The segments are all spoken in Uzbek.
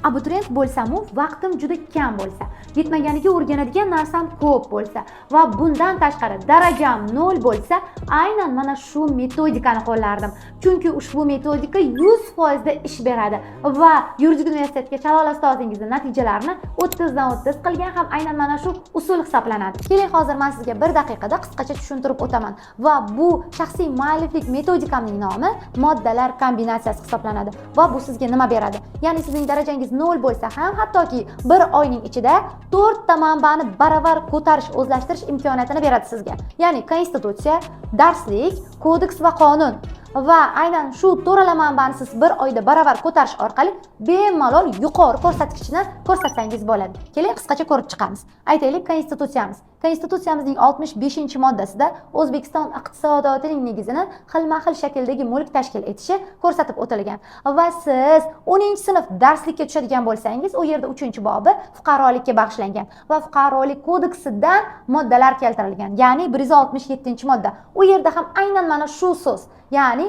Abituriyent bo'lsam-u, vaqtim juda kam bo'lsa, yetmaganiga o'rganadigan narsam ko'p bo'lsa va bundan tashqari darajam 0 bo'lsa, aynan mana shu metodikani qo'llardim. Chunki ushbu metodika 100% da ish beradi va yuridik universitetga Chalola ustozingizni natijalarini 30 dan 30 qilgan ham aynan mana shu usul hisoblanadi. Keling, hozir men sizga bir daqiqada qisqacha tushuntirib o'taman va bu shaxsiy mualliflik metodikamning nomi moddalar kombinatsiyasi hisoblanadi va bu sizga nima beradi? Ya'ni sizning darajangiz 0 bo'lsa ham, hattoki bir oyning ichida to'rtta manbani baravar ko'tarish, o'zlashtirish imkoniyatini beradi sizga. Ya'ni konstitutsiya, darslik, kodeks va qonun va aynan shu to'rala manbani siz bir oyda baravar ko'tarish orqali bemalol yuqori ko'rsatkichni ko'rsatsangiz bo'ladi. Keling, qisqacha ko'rib chiqamiz. Aytaylik, konstitutsiyamiz. Konstitutsiyamizning 65-moddasida O'zbekiston iqtisodiyotining negizini xilma-xil shakldagi mulk tashkil etishi ko'rsatib o'tilgan. Va siz 10-sinf darslikka tushadigan bo'lsangiz, u yerda 3-bobi fuqarolikka bag'ishlangan va fuqarolik kodeksidan moddalar keltirilgan. Ya'ni 167-modda. U yerda ham aynan mana shu so'z, ya'ni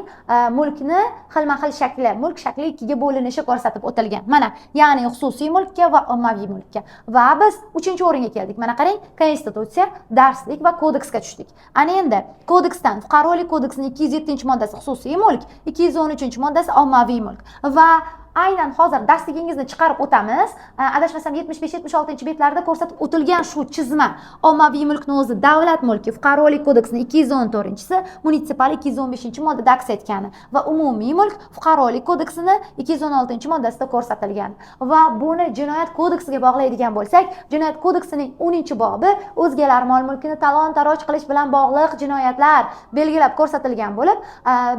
mulkni xilma-xil shakli, mulk shakli ikkiga bo'linishi ko'rsatib o'tilgan. Mana, ya'ni xususiy mulkka va ommaviy mulkka. Va biz 3-o'ringa keldik. Mana qarang, konstitutsiya, darslik va kodeksga tushdik. Ana endi kodeksdan fuqarolik kodeksining 207-moddasi xususiy mulk, 213-moddasi ommaviy mulk. Va aynan hozir darsligingizni chiqarib o'tamiz. Adashmasam, 75-76 betlarda ko'rsatib o'tilgan shu chizma: ommaviy mulkni o'zi davlat mulki, fuqarolik kodeksining 214-chisi, munitsipal 215-moddada aks etgani va umumiy mulk fuqarolik kodeksini 216-moddasida ko'rsatilgan. Va buni jinoyat kodeksiga bog'laydigan bo'lsak, jinoyat kodeksining 10-bobi o'zgalar mol mulkini talon taroj qilish bilan bog'liq jinoyatlar belgilab ko'rsatilgan bo'lib,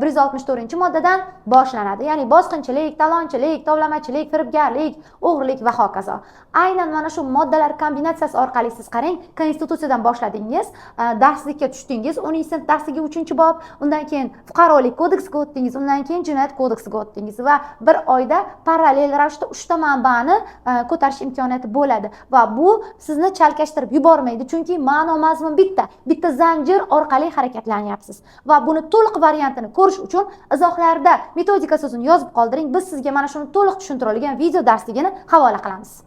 164-moddadan boshlanadi. Ya'ni bosqinchilik, talonchilik, tovlamachilik, firibgarlik, o'g'rilik va hokazo. Aynan mana shu moddalar kombinatsiyasi orqali siz qarang, konstitutsiyadan boshladingiz, darslikka tushdingiz, 10 sinf darsligi 3-bob, undan keyin fuqarolik kodeksiga o'tdingiz, undan keyin jinoyat kodeksiga o'tdingiz va bir oyda parallel ravishda uchta manbani ko'tarish imkoniyati bo'ladi va bu sizni chalkashtirib yubormaydi, chunki ma'no mazmun bitta, bitta zanjir orqali harakatlanyapsiz. Va buni to'liq variantini ko'rish uchun izohlarda "metodika" so'zini yozib qoldiring. Biz sizga mana shuni to'liq tushuntirilgan video darsligini havola qilamiz.